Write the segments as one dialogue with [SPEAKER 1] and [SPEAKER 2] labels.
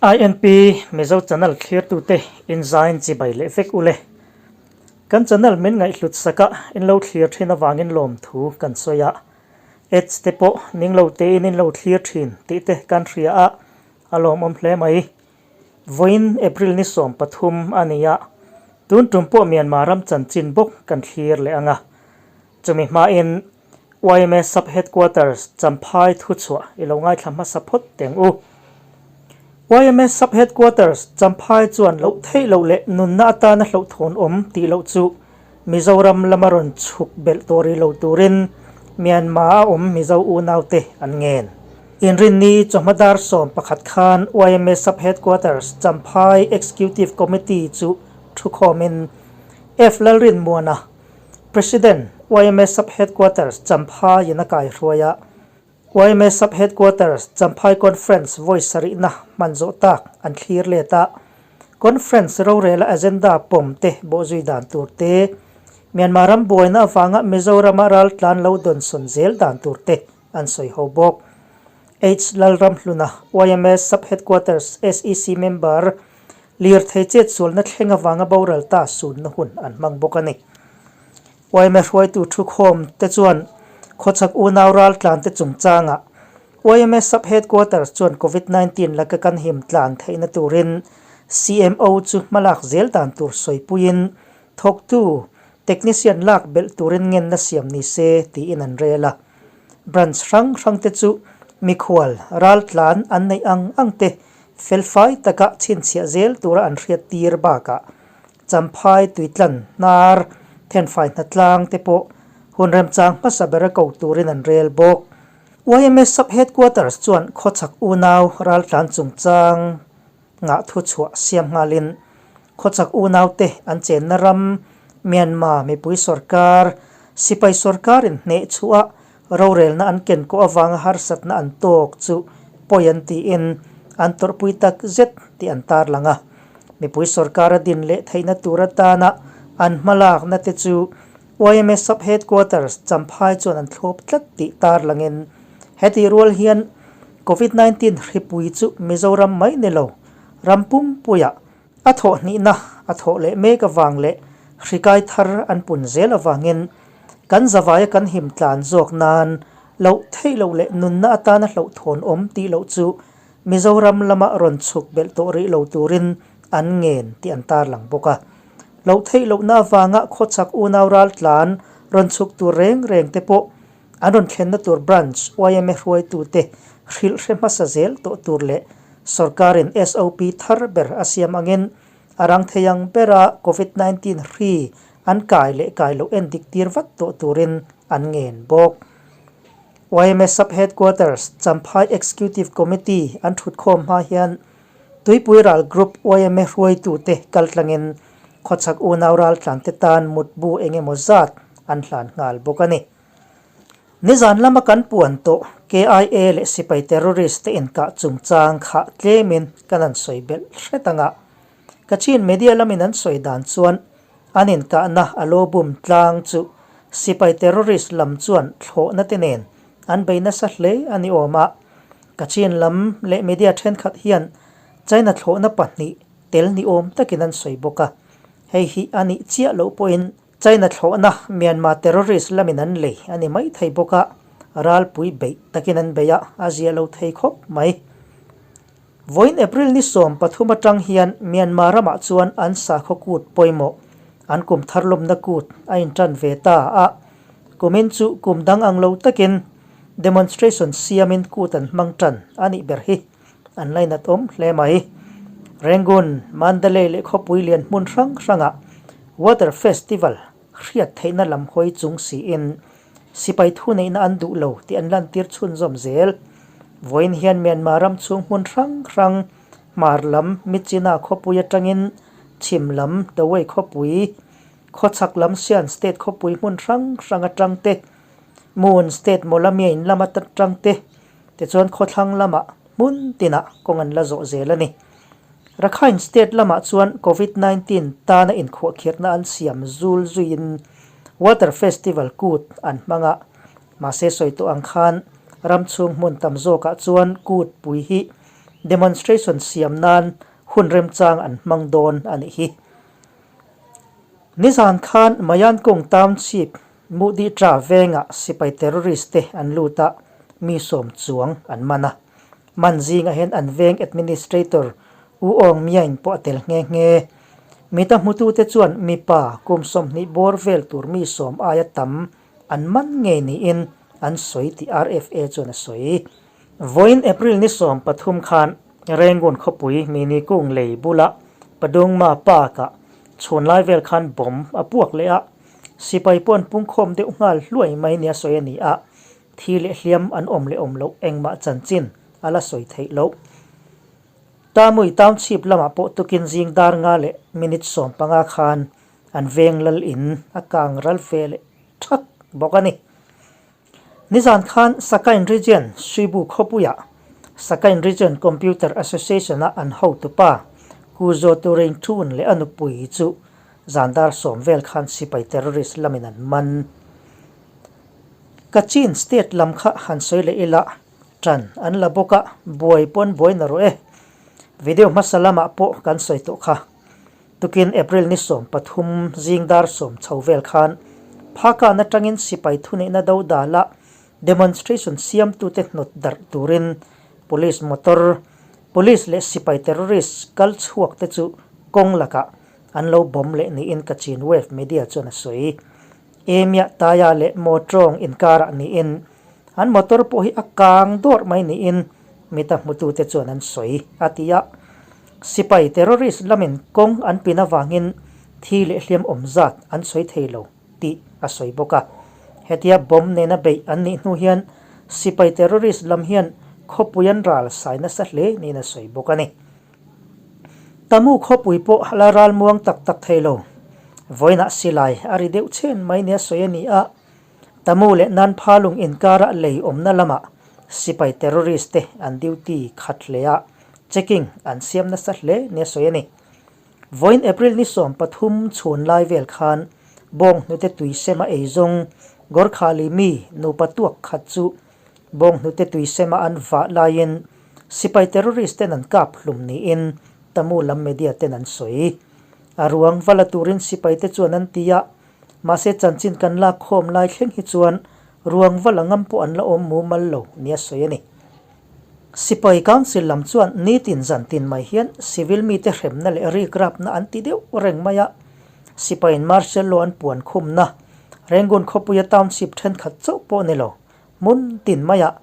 [SPEAKER 1] INP Mizo channel thlirtute inzain chibai leh vek ule. Kan channel min ngaihhlut saka in lo thlir thin avangin lawmthu kan sawi a. Ads te pawh ning lo tein in lo thlir thin tih te kan hria a, a lawmawm hle mai. Vawiin April ni 13 a ni a, tun tum pawh Myanmar ram chanchin bawk kan thlir leh ang a. Chumi hmain yma Sub Headquarters Champhai thuchhuah i lo ngaithla hmasa phawt teng u. Yma Sub Headquarters Champhai chuan loh theih loh leh nunna atana hlauhthawn awm tih loh chu Mizoram lama rawn chhuk belh tawh rih lo turin Myanmar a awm Mizo unaute an ngen. Inrinni chawhma dar 11 khan yma Sub Headquarters Champhai Executive Committee chu thukhawmin F Lalrinmuana, President, yma Sub Headquarters Champhai in a kaihruai a, yma Sub Headquarters Champhai Conference vawi sarihna hman zawh tak an thlir let a, Conference rorela agenda pawm te bawhzui dan tur te, Myanmar ram buaina avanga Mizorama raltlan lo dawnsawn zel dan tur te an sawi ho bawk. H Lalramhluna, yma Sub Headquarters SEC member, Lirthei chetsualna thleng avanga boral ta sunna hun an hmang bawk a ni. Yma hruaitu thukhawm te chuan khawchhak unau raltlan te chungchangah yma Sub Headquarters chuan Covid 19 laka kan him tlan theihna turin CMO chu hmalak zel dan tur sawipuiin thawktu technician lak belh turin ngenna siam ni se tiin an rel a. Branch hrang hrang te chu mikhual raltlan an neih ang ang te Felfai taka chhinchhiah zel tura an hriat tir bakah Champhai tuitlan hnar thenfai hnatlang te pawh hun remchang hmasa bera ko turin an rel bawk. Yma Sub Headquarters chuan khawchhak unau raltlan chungchang ngah thuchhuah siam nghalin khawchhak unaute an chenna ram Myanmar mipui sorkar sipai sorkarin hnehchhuah Rorelna an ken kawh avanga harsatna an tawk chu pawi an tiin an tawrhpui tak zet tih an tarlang a. Mipui sorkara din leh theihna tur atana an hmalakna te chu yma Sub Headquarters Champhai chuan an thlawp tlat tih tarlangin heti rual hian Covid 19 hripui chu Mizoram mai ni lo ram pumpuiah A thawh hnihna a thawh leh mek avang leh hri kai thar an pun zel avangin kan zavaia kan him tlan zawk nan loh theih loh leh nunna atana hlauhthawn awm tih loh chu Mizoram lama rawn chhuk belh tawh rih lo turin an ngen tih an tarlang bawk a. Loh theih lohna avanga khawchhak unau raltlan rawn chhuk tur reng reng te pawh An rawn thlenna tur Branch yma hruaitute hrilh hre hmasa zel tawh tur leh sorkarin SOP thar ber a siam angin a rang thei ang bera Covid 19 hri an kai leh kai loh endik tir vat tawh turin an ngen bawk. Yma Sub Headquarters Champhai Executive Committee an thutkhawm hma hian Tuipui Ral Group yma hruaitute kaltlangin khawchhak unau raltlante tan mutbu engemaw zat an hlan nghal bawk a ni. Nizan lama kan puan tawh KIA leh sipai terrorist te inkah chungchang kha tlemin kan han sawi belh hret ang a. Kachin media lamin an sawi dan chuan an inkahna a lo bum tlang chu sipai terrorist lam chuan thlawhna te nen an bei nasa hle a ni awm a. Kachin lam leh media thenkhat hian China thlawhna pahnih tel ni awm takin an sawi bawk a. Hei hi a nih chiah loh pawhin China thlawhna Myanmar terrorist lamin an lei a ni mai thei bawk a, ralpui beih takin an bei a, a zia lo thei khawp mai. Vawiin April ni 13 atang hian Myanmar ramah chuan an sakhaw kut pawimawh, an kum thar lawmna kut a intan ve ta a, kumin chu kum dang ang lo takin demonstration siamin kut an hmang tan a nih ber hi an lainat awm hle mai. Rangoon, Mandalay leh khawpui lian hmun hrang hrangah Water Festival hriat theihna lam hawi chung siin sipai thuneihna an duh lo tih an lantir chhunzawm zel. Vawiin hian Myanmar ram chhung hmun hrang hrang, hmar lam Myitkyina khawpui atangin chhim lam Dawei khawpui, khawchhak lam Shan State khawpui hmun hrang hrang atang te, Mon State Mawlamyain lam atang te, Tichuan khawthlang lamah hmun tinah kawng an la zawh zel a ni. Rakhine State lamah chuan Covid 19 tana inkhuahkhirhna an siam zul zuiin Water Festival kut an hmang a, mahse sawi tawh ang khan ram chhung hmun tam zawkah chuan kut pui hi demonstration siam nan hun remchang an hmang dawn a nih hi. Nizan khan Mayankung Township Muditra vengah sipai terrorist te an lut a, mi sawm chuang an man a. Man zingah hian an veng administrator U Aung Myain pawh a tel nghe nghe. Mita hmutute chuan mipa kum 20 bawr vel tur mi sawm aia tam an man ngei niin an sawi tih RFA chuan a sawi. Vawiin April ni 13 khan Rangoon khawpui Mini Kung lei bula Padungma Park-ah chhun lai vel khan bomb a puak leh a, sipai pawh an pungkhawm deuh nghal hluai mai nia sawi a ni a, thi leh hliam an awm leh awm loh engmah chanchin a la sawi theih loh. Tamui Township lamah pawh tukin zing dar nga leh minute 15 khan an veng lal in a kang ral ve leh thak bawk a ni. Nizan khan Sakain Region Suibu khawpuiah Sakain Region Computer Association-a an hotupa Kuzo Turein Thun leh a nupui chu zan dar 10 vel khan sipai terrorist lamin an man. Kachin State lam kha han sawi leh ila tan an la bawk a, buai pawn buai na rawh e. Video hmasa lamah pawh kan sawi tawh kha. Tukin April ni 13 zing dar 10 chho vel khan Phakan atangin sipai thuneihna do dala demonstration siamtute hnawt darh turin police motor, police leh sipai terrorist kal chhuak te chu kawng lakah an lo bomb leh niin Kachin Wave Media chuan a sawi. Emiah Taya leh Mawtawng inkarah niin an motor pawh hi a kang dawrh mai niin mita hmutute chuan an sawi, a ti a. Sipai terrorist lamin kawng an pin avangin thi leh hliam awm zat an sawi thei lo tih a sawi bawk a. Hetia bomb nena beih an nih hnu hian sipai terrorist lam hian khawpui an ral sai nasa hle niin a sawi bawk a ni. Tamu khawpui pawh la ral muang tak tak thei lo. Vawiinah silai a ri deuh chhen mai nia sawi a ni a. Tamu leh Nanphalung inkara lei awmna lamah sipai terrorist te an duty khat hle a, checking an siam nasa hle nia sawi a ni. Vawiin April ni 13 chhun lai vel khan bawnghnute tui sema ei zawng Gorkhali mi nupa tuak khat chu bawnghnute tui sema an vah laiin sipai terrorist ten an kap hlum niin Tamu lam media ten an sawi. A ruang va la turin sipai te chuan an ti a, Mahse chanchin kan lak khawm lai thleng hi chuan ruang va la ngam pawh an la awm mumal lo nia sawi a ni. Sipai Council lam chuan nitin zantin mai hian civil mite hremna leh rikrapna an ti deuh reng mai a, sipaiin martial law an puan khumna Rangoon khawpuia township thenkhat chauh pawh ni lo, hmun tin maiah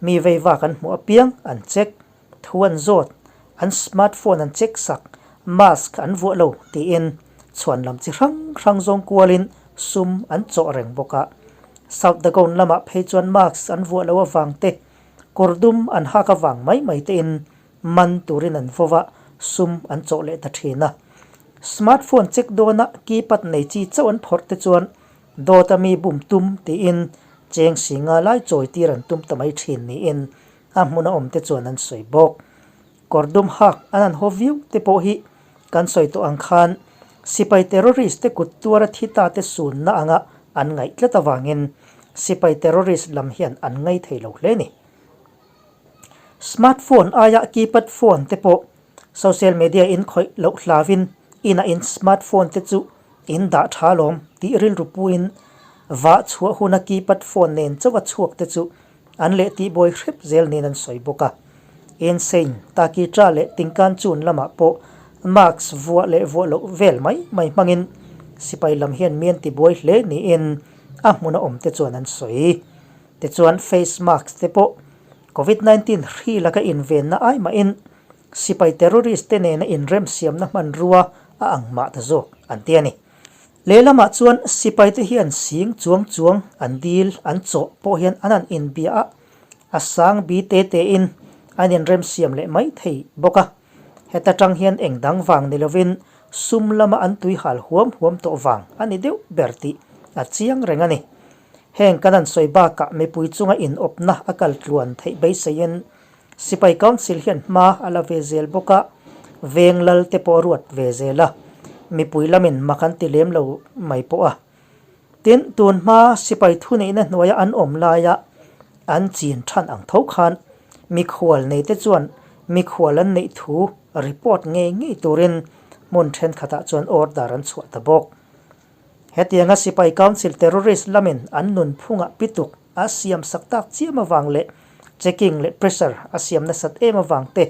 [SPEAKER 1] mi veivak an hmuh apiang an check. Thu an zawt, an smart phone an check sak, mask an vuah lo tiin chhuan lam chi hrang hrang zawng kualin sum an chawh reng bawk a. South Dagon lamah phei chuan mask an vuah lo avang te, kawr dum an hak avang mai mai tein man turin an vo va, sum an chawh leh ta thin a. Smart phone check dawna keypad nei chi chauh an phawrh te chuan dawt a mi bum tum tiin cheng singa lai chawi tir an tum ta mai thin niin A hmuna awm te chuan an sawi bawk. Kawr dum hak an han haw viau te pawh hi kan sawi tawh ang khan sipai terrorist te kut tuara thi ta te sunna anga an ngaih tlat avangin sipai terrorist lam hian an ngai thei lo hle ni. Smartphone aia keypad phone te pawh social media in khawih loh hlavin inah in smartphone te chu in dah tha lawm tih rilru puin vah chhuah huna keypad phone nen chauha chhuak te chu An leh tihbuai hrep zel niin an sawi bawk a. Insein, Takitra leh Tingkanchun lamah pawh mask vuah leh vuah loh vel mai mai hmangin sipai lam hian mi an tibuai hle niin a hmuna awmte chuan an sawi. Tichuan face mask te pawh Covid 19 hri laka invenna ai mahin sipai terrorist te nena inremsiamna hmanrua a ang mah ta zawk an ti a ni. Lehlamah chuan sipaite hian sing chuang chuang an dil an chawh pawh hian an han inbia a, a sang bi te tein an inremsiam leh mai thei bawk a. Heta tang hian eng dang vang ni lovin sum lama an tui hal huam huam tawh vang a ni deuh ber tih a chiang reng a ni. Heng kan han sawi bakah mipui chunga inawpna a kal tluan theih beiseiin Sipai Council hian hma a la ve zel bawk a, veng lal te pawh a ruat ve zel a, mipui lamin mak an ti lem lo mai pawh a. Tin, tun hma sipai thuneihna hnuaia an awm laia an chin than ang tho khan mikhual nei te chuan mikhual an neih thu report ngei ngei turin hmun thenkhatah chuan order an chhuah ta bawk. Hetianga sipai council terrorist lamin an nunphungah pituk a siam sak tak chiam avang leh checking leh pressure a siam nasat em avang te,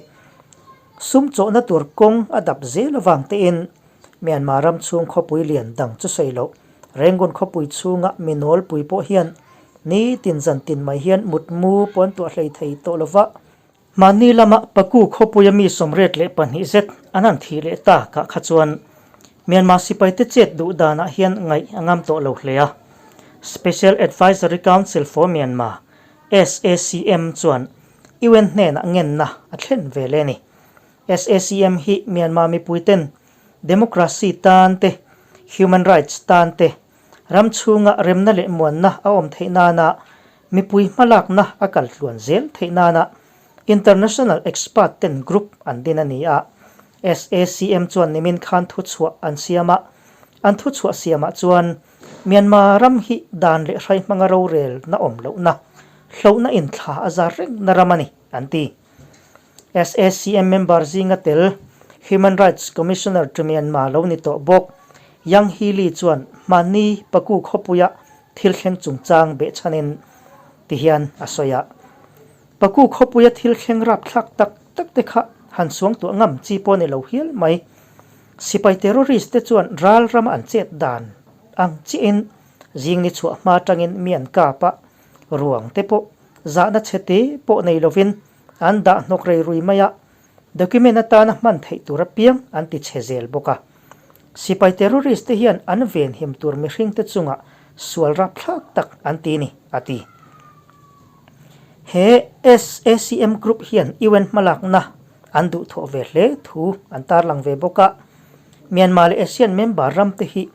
[SPEAKER 1] sum chawhna tur kawng a dap zel avang tein Myanmar ram chhung khawpui lian dang chu sawi loh Rangoon khawpui chhunga mi nawlpui pawh hian nitin zan tin mai hian mutmu pawh an tuah hlei thei tawh lova. Mahni lama Paku khawpuia mi 32 zet an han thih leh ta kah kha chuan Myanmar sipaite chet duh danah hian ngaih a ngam tawh lo hle a. Special Advisory Council for Myanmar, SACM, chuan UN hnenah ngenna a thlen ve le a ni. SACM hi Myanmar mipuiten democracy tan te, human rights tan te, ram chhunga remna leh muanna a awm theih nana mipui hmalakna a kal tluan zel theih nana international expert ten group an din a ni a. SACM chuan nimin khan thuchhuah an siam a, an thuchhuah siamah chuan Myanmar ram hi dan leh hrai hmanga rorelna awm lohna, hlohna inthla a zar rengna ram a ni, an ti. SACM member zinga tel Human Rights Commissioner to Myanmar lo ni tawh bawk Yang Hee Lee chuan mahni Paku khawpuia thil thleng chungchang behchhanin ti hian a sawi a. Paku khawpuia thil thleng rapthlak tak tak te kha han suangtuah ngam chi pawh ni lo hial mai. Sipai terrorist te chuan ral rama an chet dan ang chiahin zing ni chhuah hma atangin mi an kap a, ruang te pawh zahna chhe te pawh nei lovin an dah hnawk rei rui mai a, document atana hman theih tur apiang an ti chhe zel bawk a. Sipai terrorist te hian an venhim tur mihring te chungah sual rapthlak tak an ti ni, a ti. He SACM group hian UN hmalakna an duhthawh ve hle thu an tarlang ve bawk a, Myanmar leh ASEAN member ram te hi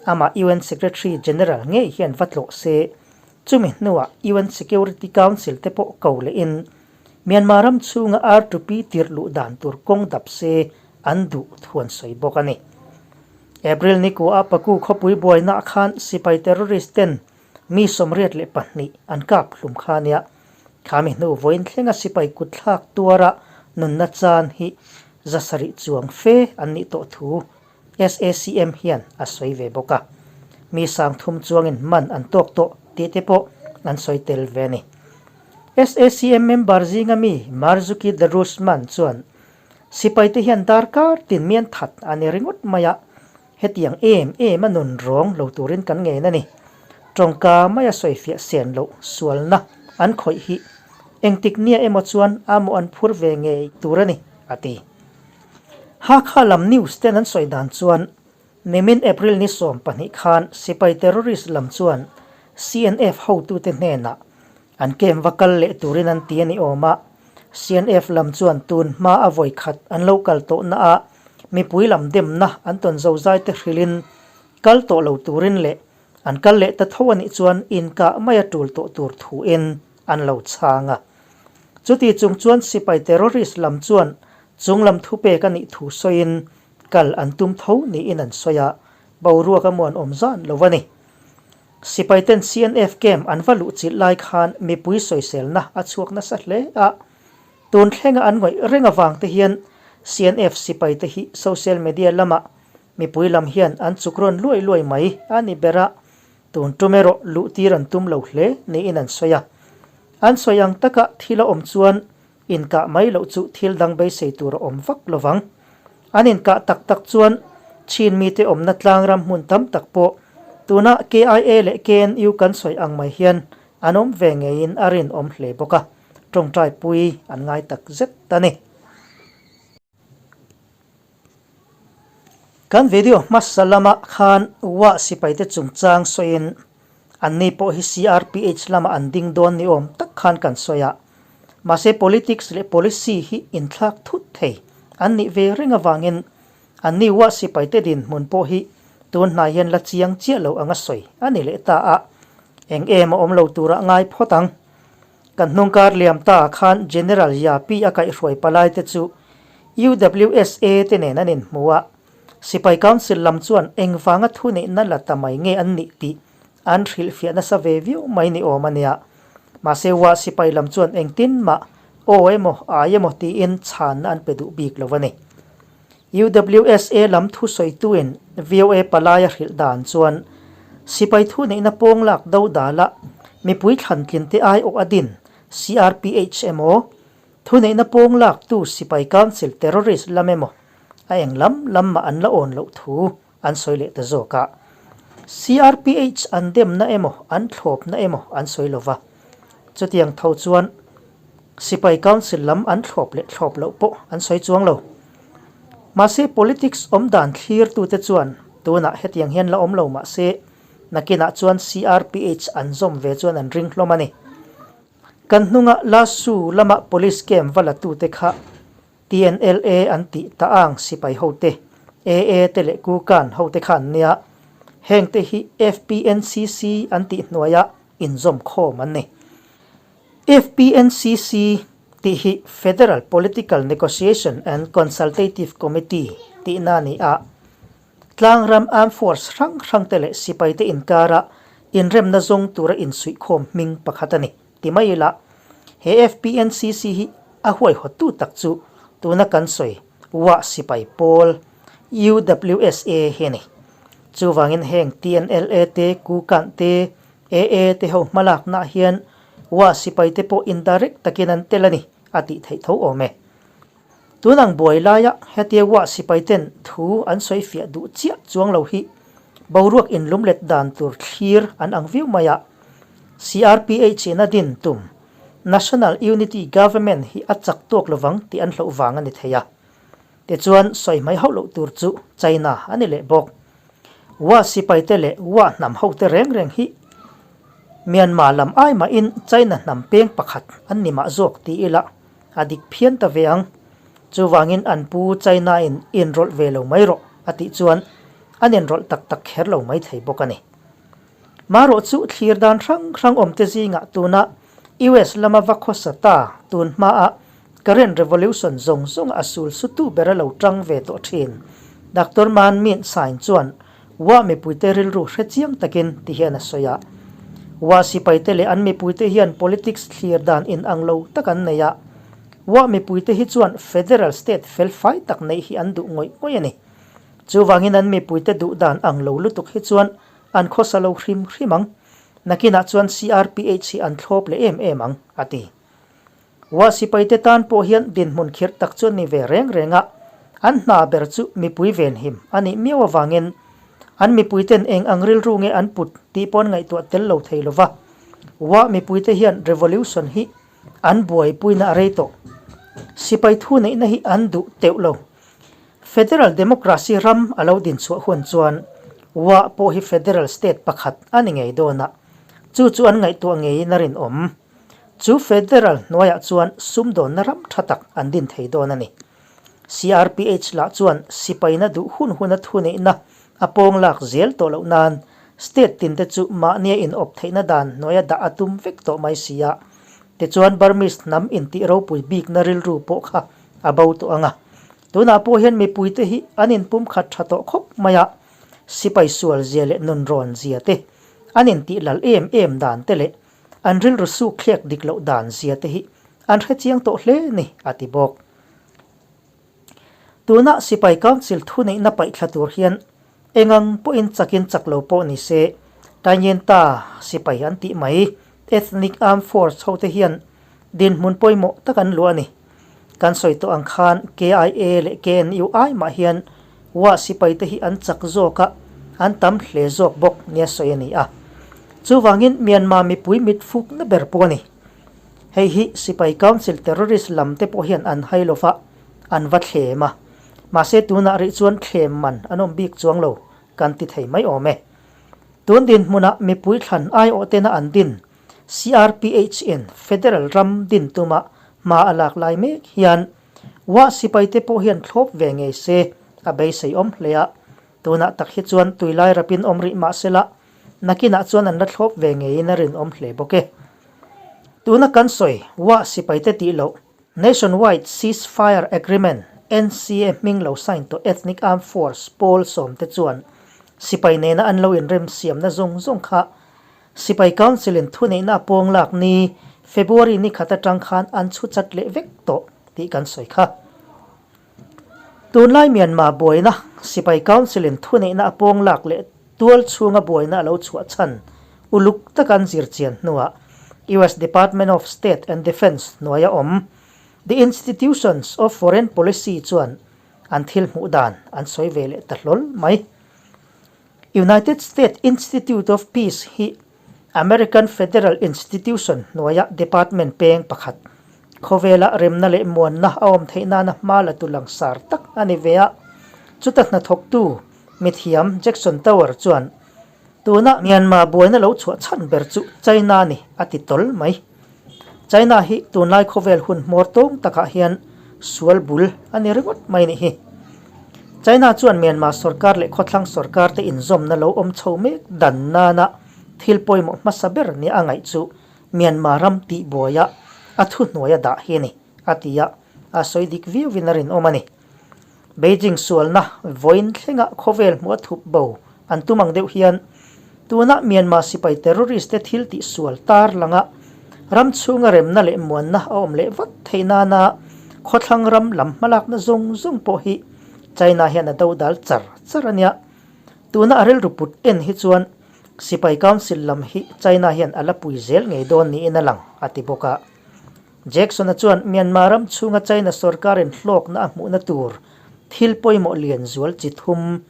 [SPEAKER 1] amah UN Secretary General ngei hian va tlawh se Chumi hnuah UN Security Council te pawh ko lehin Myanmar ram chhunga R2P tirh luh dan tur kawng dap se an duh thu an sawi bawk a ni. April ni kuah Paku khawpui buainaah khan sipai terrorist ten mi 82 an kap hlum kha nia. Khami hnu vawiin thlenga sipai kutthlak tuara nunna chan hi 700 chuang fe an nih tawh thu SACM hian a sawi ve bawk a, mi 3000 chuangin man an tawk tawh tih te pawh an sawi tel ve a ni. SACM member zinga mi Marzuki Darusman chuan, Sipaite hian darkar tin mian that a ni ringawt mai a, hetiang em em a nun rawng lo turin kan ngen a ni. Tawngka maia sawifiah sen loh sualna an khawih hi engtik nia emaw chuan a mawh an phur ve ngei tur a ni, a ti. Hakha lam news ten an sawi dan chuan nimin April ni 12 khan sipai terrorist lam chuan CNF hotute hnenah an camp va kal leh turin an ti a ni awm a, CNF lam chuan tun hma a vawi khat an lo kal tawhna ah mipui lam demna an tawn zozai te hrilhin kal tawh lo turin leh an kal leh ta tho a nih chuan inkah mai a tul tawh tur thuin an lo chhang a. Chuti chung chuan sipai terrorist lam chuan chung lam thupek a nih thu sawiin kal an tum tho niin an sawi a, boruak a muan awm zan lo a ni. Sipai ten CNF camp an va luh chilh lai khan mipui sawiselna a chhuak nasa hle a, tun thlenga an ngawih reng avang te hian CNF sipai te hi social media lamah mipui lam hian an chuk rawn luai luai mai a ni ber a, Tun tum erawh luh tir an tum lo hle niin an sawi a. An sawi ang taka thil a awm chuan inkah mai loh chu thil dang beisei tur a awm vak lo vang. An inkah tak tak chuan Chin mite awmna tlang ram hmun tam tak pawh tuna KIA leh KNU kan sawi ang mai hian an awm ve ngeiin a rinawm hle bawk a, tawngtai pui an ngai tak zet a ni. Kan video hmasa lamah khan Wah sipaite chungchang sawiin anni pawh hi CRPH lamah an ding dawn ni awm tak khan kan sawi a. Mahse politics leh policy hi inthlak thut thei an nih ve reng avangin anni Wah sipaite dinhmun pawh hi tun hnai hian la chiang chiah lo anga sawi a ni leh ta a. Eng em a awm lo turah ngai phawt ang. Kan hnungkar liam ta khan General Yapi a kaihhruai palai te chu UWSA te nen an inhmu a, Sipai Council lam chuan engvanga thuneihna la ta mai nge an nih tih an hrilhfiah nasa ve viau mai ni awm a nia. Mahse Wa sipai lam chuan engtin mah Aw emaw, ai emaw tiin chhanna an pe duh bik lo a ni. UWSA lam thusawituin VOA palaia hrilh dan chuan sipai thuneihna pawng lak do dala mipui thlantlinte aiawh a din CRPH emaw, thuneihna pawng laktu sipai council terrorist lam emaw a eng lam lam mah an la awn loh thu an sawi leh ta zawk a. CRPH an demna emaw an thlawpna emaw an sawi lo va. Chutiang tho chuan Sipai Council lam an thlawp leh thlawp loh pawh an sawi chuang lo. Mahse politics awm dan thlirtute chuan tunah hetiang hian la awm lo mahse nakinah chuan CRPH an zawm ve chuan an ring hlawm a ni. Kan hnunga Lasu lama police camp va latute kha TNLA an tih ta ang sipai hote, AA te leh Kukan hote kha an nia. Hengte hi FPNCC an tih hnuaia inzawm khawm an ni. FPNCC tih hi Federal Political Negotiation and Consultative Committee tihna a ni a. Tlangram Armed Force hrang hrangte leh sipaite inkara inremna zawng tura insuihkhawm hming pakhat a ni. Ti mai ila, he FPNCC hi a huaihawttu tak chu tuna kan sawi Wah Sipai Pawl, UWSA, hi a ni. Chuvangin heng TNLA te, Kukanh te, AA te ho hmalaknaah hian Wah Sipai te pawh indirect takin an tel a ni a tih theih tho awm e. Tun ang buai laia hetia Wah Sipai ten thu an sawi fiah duh chiah chuang lo hi boruak inlumlet dan tur thlir an ang viau mai a. CRPH in a din tum National Unity Government hi a chak tawk lovang tih an hlauh vang a ni thei a. Tichuan sawi hmai hauh loh tur chu China a ni leh bawk. Wah sipaite leh Wah hnam hote reng reng hi Myanmar lam ai mahin China hnam peng pakhat an ni mah zawk ti ila a dik phian ta ve ang. Chuvangin an pu China in inrawlh ve lo mai rawh a tih chuan an inrawlh tak tak kher lo mai thei bawk a ni. Marawh chu thlir dan hrang hrang awmte zingah tuna US lama va khawsa ta tun hmaa Karen Revolution zawng zawnga a sul sutu ber a lo tang ve tawh thin. Doctor Man Myint Sein chuan Wah mipuite rilru hre chiang takin ti hian a sawi a. Wah sipaite leh an mipuite hian politics thlir dan inang lo tak an nei a. Wah mipuite hi chuan federal state felfai tak neih hi an duh ngawih ngawih a ni. Chuvangin an mipuite duh dan ang lo lutuk hi chuan an khawsa lo hrim hrim ang. Nakinah chuan CRPH hi an thlawp leh em em ang, a ti. Wah sipaite tan pawh hian dinhmun khirh tak chu an ni ve reng reng a, an hna ber chu mipui venhim a nih miau avangin an mipuiten eng ang rilru nge an put tih pawh an ngaihtuah tel lo thei lo va. Wah mipuite hian revolution hi an buaipuina a rei tawh. Sipai thu neihna hi an duh teuh lo. Federal Democracy ram a lo dinchhuah hun chuan Wah pawh hi Federal State pakhat a ni ngei dawn a, chu chu an ngaihtuah ngeiin a rinawm. Chu Federal hnuaiah chuan sumdawnna ram tha tak an din thei dawn a ni. CRPH lah chuan sipaina duh hun huna thuneihna a pawng lak zel tawh loh nan State tinte chu mahnia inawp theihna dan hnuaia dah a tum vek tawh mai si a. Tichuan Burmese hnam intih ropui bikna rilru pawh kha a bo tawh ang a. Tunah pawh hian mipuite hi an inpumkhat tha tawh khawp mai a, sipai sual zia leh nunrawn zia te, an intih lal em em dan te leh an rilru suk thlek dik loh dan zia te hi an hre chiang tawh hle ni, a ti bawk. Tuna Sipai Council thuneihna paihthla tur hian engang pawhin chakin chak lo pawh ni se, Taingyenta sipai an tih mai, Ethnic Armed Force hote hian dinhmun pawimawh tak an luah a ni. Kan sawi tawh ang khan KIA leh KNU ai mah hian Wah sipaite hi an chak zawk a, an tam hle zawk bawk nia sawi a ni a. Chuvangin Myanmar mipui mit fukna ber pawh a ni. Hei hi Sipai Council terrorist lam te pawh hian an hai lo va, an va thlem a. Mahse tunah rih chuan thlem man an awm bik chuang lo kan ti thei mai awm e. Tun dinhmunah mipui thlan aiawh tena an din CRPH in Federal ram din tuma hma a lak lai mek hian Wah sipai te pawh hian thlawp ve ngei se a beisei awm hle a. Tunah tak hi chuan tuilai rapin awm rih mah sela nakinah chuan an la thlawp ve ngeiin a rinawm hle bawk e. Tuna kan sawi Wah sipaite tih loh Nationwide Ceasefire Agreement, NCA, hming lo sign tawh Ethnic Armed Force pawl sawmte chuan sipai nena an lo inremsiamna zawng zawng kha Sipai Council-in thuneihna a pawng lak ni February ni khat atang khan an chhu chat leh vek tawh tih kan sawi kha. Tunlai Myanmar buaina Sipai Council in thuneihna a pawng lak leh tual chhunga buaina a lo chhuah chhan uluk taka an zir chian hnuah US Department of State and Defence hnuaia awm The Institutions of Foreign Policy chuan an thil hmuh dan an sawi ve leh ta hlawl mai. United States Institute of Peace hi American Federal Institution hnuaia department peng pakhat, khawvela remna leh muanna a awm theih nana hma la tu langsar tak a ni ve a. Chuta hnathawktu mithiam Jackson Tower chuan, Tuna Myanmar buaina lo chhuah chhan ber chu China a ni, a ti tawl mai. China hi tunlai khawvel hun hmawr tawng takah hian sual bul a ni ringawt mai nih hi. China chuan Myanmar sorkar leh khawthlang sorkar te inzawmna lo awm chho mek dan nana thil pawimawh hmasa ber nia a ngaih chu Myanmar ram tihbuaia a thuhnuaia dah hi a ni, a ti a, a sawi dik viauin a rinawm a ni. Beijing sualna vawiin thlenga khawvel hmuh a thup bo an tum ang deuh hian tuna Myanmar sipai terrorist te thil tih sual tar langa ram chhunga remna leh muanna a awm leh vat theih nana khawthlang ram lam hmalakna zawng zawng pawh hi China hian a do dal char char a nia. Tuna a rilru put en hi chuan sipai council lam hi China hian a la pui zel ngei dawn niin a lang a ti bawk a. Jackson-a chuan Myanmar ram chhunga China sorkarin hlawkna a hmuhna tur thil pawimawh lian zual chi thum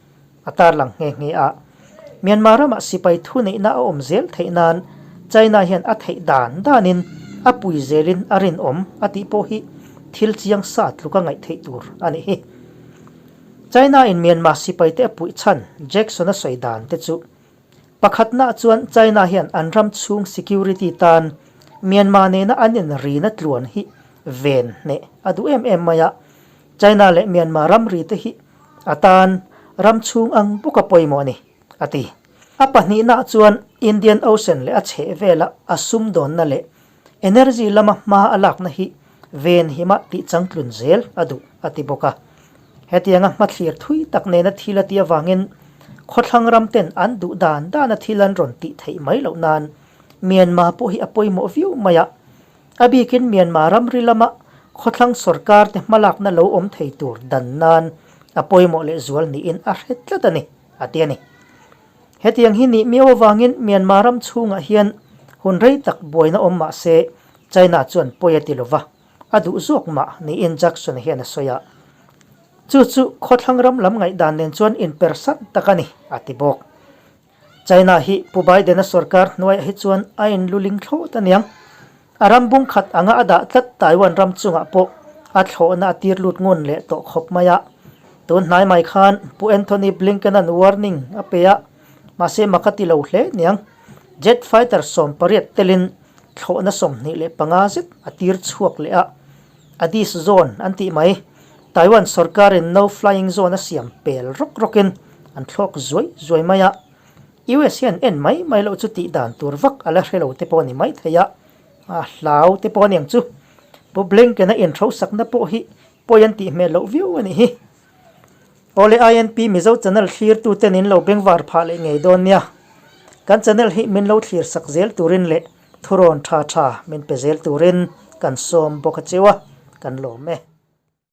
[SPEAKER 1] a tarlang nghe nghe a. Myanmar ramah sipai thuneihna a awm zel theih nan China hian a theih dan danin a pui zelin a rinawm a tih pawh hi thil chiang sa tluka ngaih theih tur a nih hi. China-in Myanmar sipaite a puih chhan Jackson-a sawi dan te chu Pakhatnaah chuan China hian an ram chhung security tan Myanmar nena an inrina tluan hi ven hneh a duh em em mai a, China leh Myanmar ramri te hi a tan ram chhung ang bawka pawimawh a ni, a ti. A pahnihnaah chuan Indian Ocean leh a chhehvela a sumdawnna leh energy lama hma a lakna hi ven hima tih changtlun zel a duh a ti bawk a. Hetianga hmathlir thui tak nena thil a tih avangin khawthlang ram ten an duh dan dana thil an rawn tih theih mai loh nan Myanmar pawh hi a pawimawh viau mai a. A bikin Myanmar ramri lama khawthlang sorkar te hmalakna lo awm thei tur dan nan a pawimawh lehzual niin a hre tlat a ni, a ti a ni. Hetiang hi nih miau avangin Myanmar ram chhungah hian hun rei tak buaina awm mah se China chuan pawi a ti lo va, a duh zawk mah niin Jackson hian a sawi a. Chu chu khawthlang ram lam ngaihdan nen chuan inpersan tak a ni, a ti bawk. China hi Pu Biden-a sorkar hnuaiah hi chuan a inluling thlawt aniang. A ram bung khat anga a dah tlat Taiwan ram chungah pawh a thlawhna a tir lut ngun leh tawh khawp mai a. Tun hnai mai khan Pu Anthony Blinken-a'n warning a pe a, mahse mak a ti lo hle niang. Jet fighter 18 telin thlawhna 25 zet a tir chhuak leh a. Addis Zone an tih mai, Taiwan sorkarin no flying zone a siam pel rawk rawkin an thlawk zuai zuai mai a. US hian en mai mai loh chu tih dan tur vak a la hre lo te pawh a ni mai thei a, a hlau te pawh a niang chu. Pu Blinken-a inhrosakna pawh hi pawi an tih hmel loh viau a nih hi. Awle INP Mizo channel thlirtu ten in lo bengvar phah leh ngei dawn nia. Kan channel hi min lo thlir sak zel turin leh thurawn tha tha min pe zel turin kan sawm bawk a cheu a, kan lawm e.